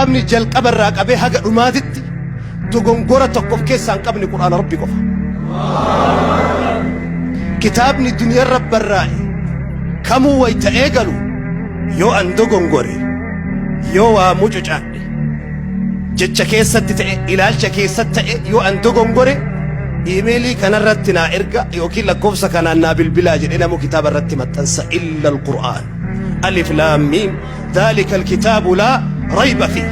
Kitaabni jalqaba irraa qabee haga dhumaatitti dogongora tokko of keessaa hin qabne Qur'aana Rabbi qofa. Kitaabni duniyarra barraa'e kamuu wayta eegalu yoo an dogongore, yoo waa mucucaadhe, jecha keessatti ta'e, ilaalcha keessatti ta'e, yoo an dogongore iimeelii kanarratti naa erga yookiin lakkoofsa kanaan naa bilbilaa jedhee namuu kitaaba irratti maxxansa, illa al-Qur'aan. Alif laam miim dhaalika alkitaabu laa rayba fiih.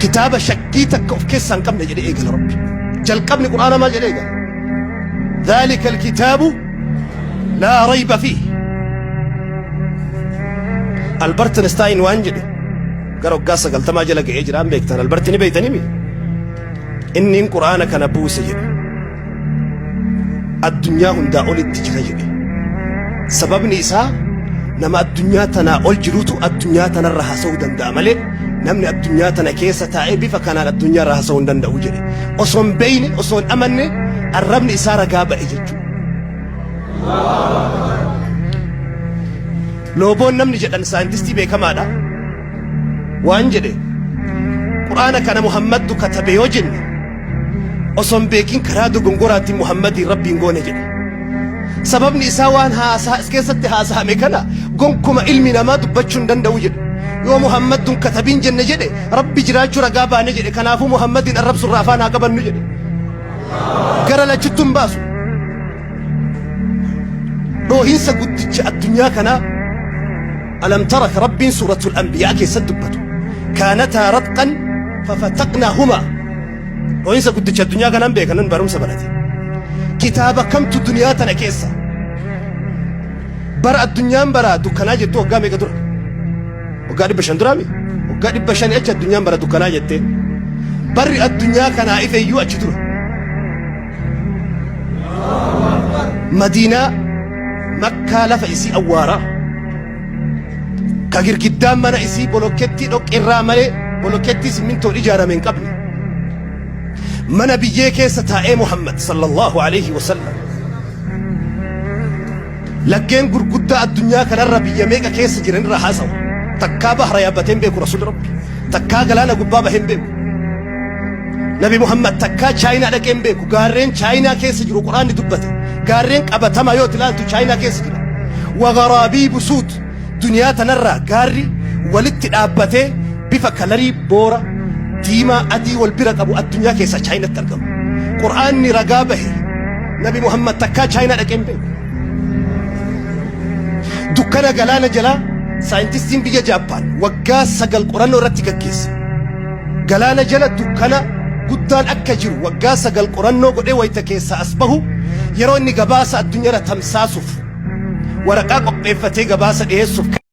Kitaaba shakkii takka of keessaa hin qabne jedhee eegala Rabbi. Jalqabni Qur'aana maal jedhee eegala? Dhaalika alkitaabu laa rayba fiih. Albert Einstein waan jedhe, gara waggaa 90 jala ga'ee jiraan beektan. Alberti ni beeytanimi. Inniin Qur'aana kana buuse jedhe. Addunyaa hundaa olitti jira jedhe. Sababni isaa nama addunyaa tanaa ol jirutu addunyaa tanarra haasa'uu danda'a malee namni addunyaa tana keessa taa'ee bifa kanaan addunyaa irra haasa'uu hin danda'u jedhe. Osoo hin beeyne, osoo hin amanne, arrabni isaa ragaa ba'e jechuudha. Looboon namni jedhan saayintistii beekamaadha. Waan jedhe, Qur'aana kana Muhammaddu katabe yoo jenne osoo hin beekin karaa dogongoraatiin Muhammadiin Rabbiin goone jedhe. Sababni isaa waan haasaa as keessatti haasa'ame kana gonkuma ilmi namaa dubbachuu hin danda'u jedhe. Yoo Muhammadduun katabiin jenne jedhe, Rabbi jiraachuu ragaa baane jedhe. Kanaafuu Muhammadiin arrabsu irraa afaan haa qabannu jedhe. Gara lachuttu hin baasu. Dhoohinsa guddicha addunyaa kanaa alam tara ka Rabbiin suuratul anbiyaa keessatti dubbatu, kaanataa ratqan fafataqnaahumaa. Dhoohinsa guddicha addunyaa kanaan beekanan barumsa barate. Kitaaba kamtu duniyaa tana keessa bara addunyaan bara dukkanaa jettu waggaa meeqa dura? Waggaa 500 duraami? Waggaa 500 achi addunyaan bara dukkanaa jettee. Barri addunyaa kanaa ife iyyuu achi dura. Madiinaa Makkaa lafa isii awwaaraa ka girgiddaan mana isii bolokettii dhoqqeerraa malee bolokettii simmintoon ijaarame hin qabne, mana biyyee keessa taa'ee Muhammad sallallahu alaihi wasallam laggeen gurguddaa addunyaa kanarra biyya meeqa keessa jiran irra haasawa. Takkaa bahra yaabbatee hin beeku Rasuulli Rabbi. Takkaa galaana gubbaa bahee hin beeku. Nabi Muhammad takkaa Chaayinaa dhaqee hin beeku. Gaarreen Chaayinaa keessa jiru Quraanni dubbate. Gaarreen qabatamaa yoo ilaaltu Chaayinaa keessa jira. Wagaraabii suud, duniyaa tanarraa gaarri walitti dhaabbatee bifa kalarii boora, diimaa, adii wal bira qabu addunyaa keessaa Chaayinatti argama. Qur'aanni ragaa bahe, Nabi Muhammad takkaa Chaayinaa dhaqee hin beeku. Dukkana galaana jalaa saayintistiin biyya Jaappaan waggaa 9 qorannoo irratti gaggeesse. Galaana jala dukkana guddaan akka jiru waggaa 9 qorannoo godhee wayita keessaa as bahu, yeroo inni gabaasa addunyaarra tamsaasuuf waraqaa qopheeffatee gabaasa dhiyeessuuf.